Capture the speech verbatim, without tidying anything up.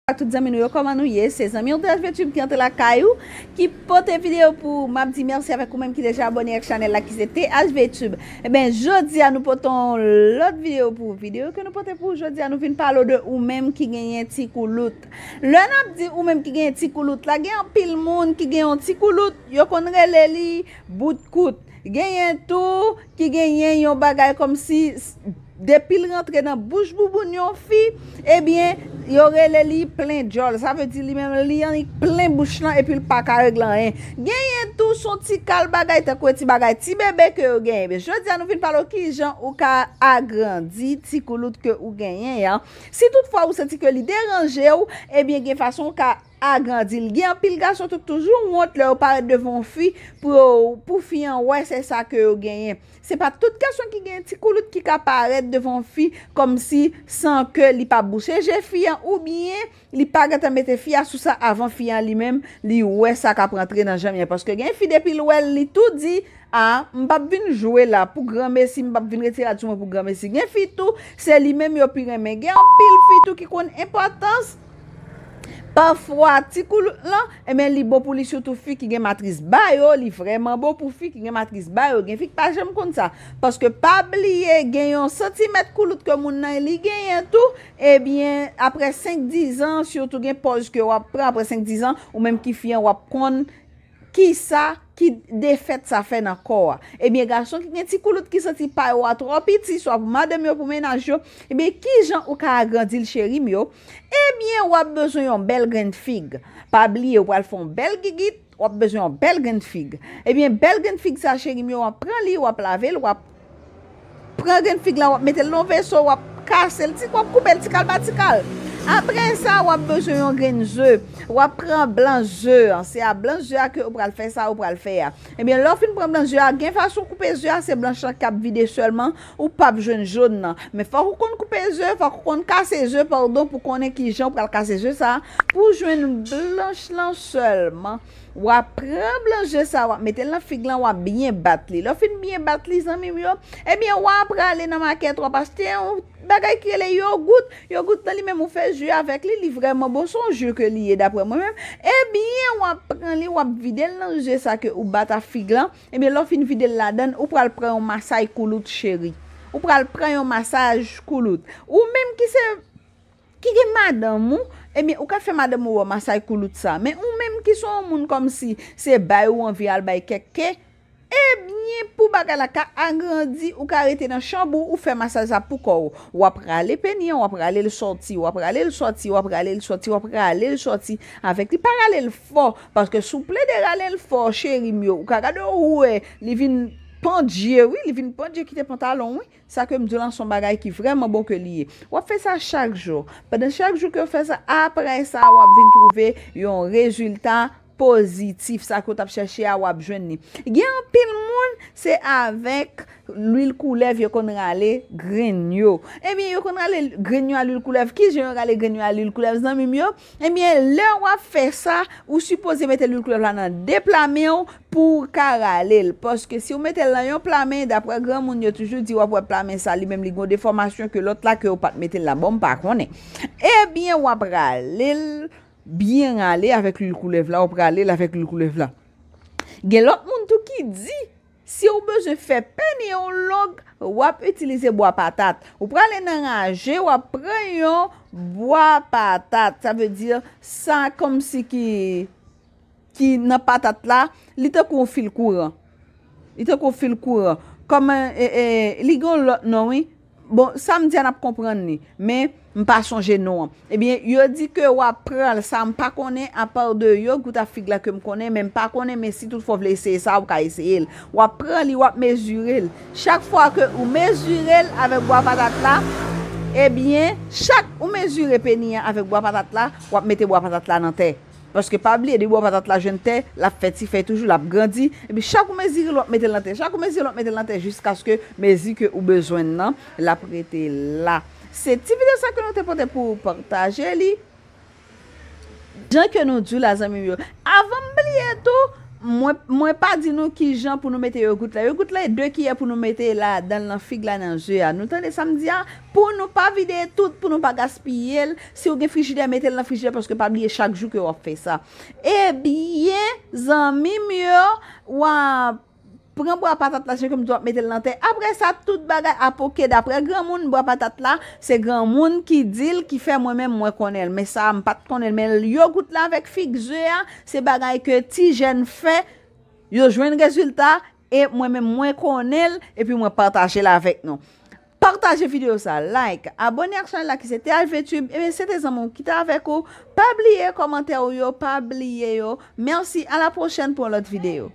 Ak tout zanmi nou yo, kòman nou ye? Se zanmi w T H V Tube ki antre lakay ou, ki pote videyo pou ou. M ap di mèsi avèk ou menm ki deja abòne ak chanèl la ki se T H V Tube. Ebyen, jodi a nou pote yon lòt videyo pou ou. Videyo ke nou pote pou ou jodi a, nou vin pale w de ou menm ki genyen ti koulout. Lè n ap di ou menm ki genyen ti koulout la, gen anpil moun ki gen yon ti koulout, yo konn rele li bout kout. Genyen tou ki genyen yon bagay kòmsi s- depi l rantre nan bouch bouboun yon fi, ebyen, yo rele li plen djòl. Sa vle di li menm li annik plen bouch lan epi l pa ka regle anyen. Genyen tou s on ti kal bagay tankou ti bagay ti bebe ke yo genyen. Men jodi a nou vin pale w kijan ou ka agrandi ti koulout ke ou genyen an. Si toutfwa ou santi ke li deranje w, ebyen gen fason ou ka agrandi l. Gen anpil gason tou toujou wont lè yo parèt devan yon fi pou yo, pou fi an wè se sa ke yo genyen. Se pa tout gason ki gen ti koulout ki ka parèt devan yon fi kòmsi san ke li pa bouche je fi an oubyen li pa gentan mete fi a sou sa avan fi an li menm li wè sa k ap rantre nan janm li an. Paske gen fi depi l wè l li tou di, a, m p ap vin jwe la pou granmesi, m p ap vin retire rad sou mwen pou granmesi. Gen fi tou, se li menm yo pi renmen. Gen anpil fi tou ki konn enpòtans pafwa ti koulout lan, ebyen li bon pou li sitou fi ki gen matris ba yo, li vrèman bon pou fi ki gen matris ba yo. Gen fi ki pa janm konn sa. Paske pa bliye gen yon santimèt koulout ke moun nan li genyen tou, ebyen apre senk dizan, sitou gen pòz ke w ap pran apre senk dizan, ou menm ki fi an w ap konn kisa ki defèt sa fè nan kò a. Ebyen gason ki gen ti koulout ki santi pa yo a twò piti, swa pou madanm yo, pou mennaj yo, ebyen kijan ou ka agrandi l cheri m yo? Ebyen w ap bezwen yon bèl grenn fig. Pa bliye ou pral fè yon bèl gigit, w ap bezwen yon bèl grenn fig. Ebyen bèl grenn fig sa cheri m yo, w ap pran li, w ap lave l, w ap pran grenn fig la, w ap mete l nan veso, w ap kase l ti, w ap koupe l ti kal pa ti kal. Apre sa, w ap bezwen yon grenn ze. W ap pran blan ze an. Se a blan ze a ke ou pral fè sa ou pral fè a. Ebyen, lè w fin pran blan ze a, gen fason w koupe ze a, se blanch lan k ap vide sèlman, ou p ap jwenn jòn nan. Men fòk ou konn koupe ze, fòk ou konn kase ze, padon, pou konnen kijan w pral kase ze sa a, pou w jwenn blanch lan sèlman. W ap pran blan ze sa, w ap mete l nan fig lan, w ap byen bat li. Lè w fin byen bat li, zanmi m yo, ebyen, w ap prale nan makèt, w ap achte yon bagay ki rele yogout. Yogout lan, li menm, ou fè ji avèk li, li vrèman bon, se yon ji ke li ye, daprè mwen menm. Ebyen, w ap pran li, w ap vide l nan ze sa ke ou bat ak fig lan. Ebyen, lè w fin vide l ladan l, ou pral pran yon masay koulout cheri. Ou pral pran yon masaj koulout. Ou menm ki se ki gen madanm ou, ebyen, ou ka fè madanm ou wè masaj koulout sa. Men ou menm ki se yon moun kòmsi se bay ou anvi al bay kèk ke, ebyen, pou bagay la ka agrandi, ou ka rete nan chanm ou, ou fè masaj la pou kò w. W ap rale peni an, w ap rale l sòti, w ap rale l sòti, w ap rale l sòti, w ap rale l sòti avèk li. Pa rale l fò, paske si w plede rale l fò, cheri m yo, ou ka gade w wè, li vin pandje, wi, li vin pandje kite pantalon, wi. Sa ke m di w lan se yon bagay ki vrèman bon ke li ye. W ap fè sa chak jou. Pandan chak jou ke w fè sa, apre sa, w ap vin twouve yon rezilta pozitif. Sa ke w t ap chèche a, w ap jwenn li. Gen anpil moun, se avèk lwil koulèv yo konn rale grenn yo. Ebyen, yo konn rale grenn yo a lwil koulèv. Kijan yo rale grenn yo a lwil koulèv, zanmi m yo? Ebyen, lè w ap fè sa, ou sipoze mete lwil koulèv la nan de pla men w, pou w ka rale l. Paske si w mete l nan yon pla men, daprè granmoun yo toujou di w ap wè pla men sa li menm li gon defòmasyon ke lòt la ke w pa t mete l la. Bon, m pa konnen. Ebyen, w ap rale l byen rale avèk lwil koulèv la, w ap rale l avèk lwil koulèv la. Gen lòt moun tou ki di, si w bezwen fè peni w long, w ap itilize bwa patat. Ou prale nan raje, w ap pran yon bwa patat. Sa vle di, sa kòmsi ki ki nan patat la, li tankou yon fil kouran. Li tankou yon fil kouran. Kòman, e, e, li gen yon lòt non, wi. Bon, sa m di a n ap konprann li. Men, m pa sonje non an. Ebyen, yo di ke w ap pran l, sa m pa konnen, apa de yogout a fig la ke m konnen, men m pa konnen, men si toutfwa w vle eseye sa, w ka eseye l. W ap pran li, w ap mezire l. Chak fwa ke ou mezire l avèk bwa patat la, ebyen, chak ou mezire peni an avèk bwa patat la, w ap mete bwa patat la nan tè. Paske pa bliye, depi bwa patat la jwenn tè, l ap fè ti fèy toujou, l ap grandi. Epi chak ou mezire l, w ap mete l nan tè. Chak ou mezire l, w ap mete l nan tè jiskaske mezi ke ou bezwen l nan, l ap rete la. Se ti videyo sa ke nou te pote pou pataje li. Jan ke nou di w la, zanmi m yo. Avan m bliye tou, Mwen, mwen pa di nou ki jan pou nou mete yogout la. Yogout la, e de kiyè pou nou mete ladan l, nan fig la, nan ze a. Nou tande sa m di a? Pou nou pa vide tout, pou nou pa gaspiye l. Si w gen frijidè, mete l nan frijidè, paske pa bliye chak jou ke w ap fè sa. Ebyen, zanmi m yo, w a pran bwa patat la, jan ke m di w ap mete l nan tè. Apre sa, tout bagay ap oke. Daprè granmoun, bwa patat la, se granmoun ki di l, ki fè, mwen menm, mwen konnen l. Men sa, m pa t konnen l. Men yogout la avèk fig, ze a, se bagay ke ti jèn fè, yo jwenn rezilta, e mwen menm, mwen konnen l, epi mwen pataje l avèk nou. Pataje videyo sa, like, abòne ak chanèl la ki se T H V Tube, ebyen se te zanmi w ki te avèk ou. Pa bliye kòmantè ou yo, pa bliye yo. Mèsi, a la pwochèn pou yon lòt videyo.